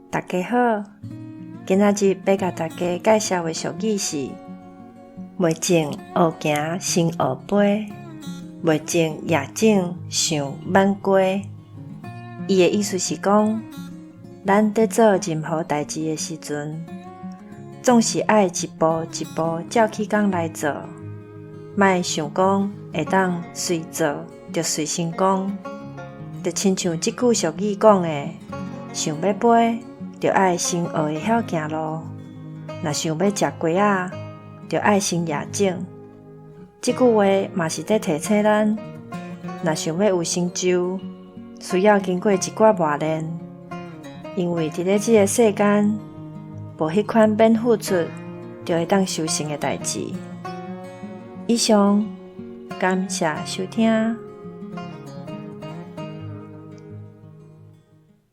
大家好，今仔日欲共大家介紹的俗語是：袂種學行先學飛，袂種也種想挽瓜。伊的意思是講，咱佇做任何代誌的時陣，總是愛一步一步照起工來做，莫想講會當隨做就隨成功。就親像這句俗語講的，想欲飛，就愛先學會曉行路；若想欲食瓜仔，就愛先掖種。這句話嘛是佇提醒咱，若想欲有成就，需要經過一寡磨練，因為佇咧這个世間，無彼款免付出就會當修成的代誌。以上，感謝收聽。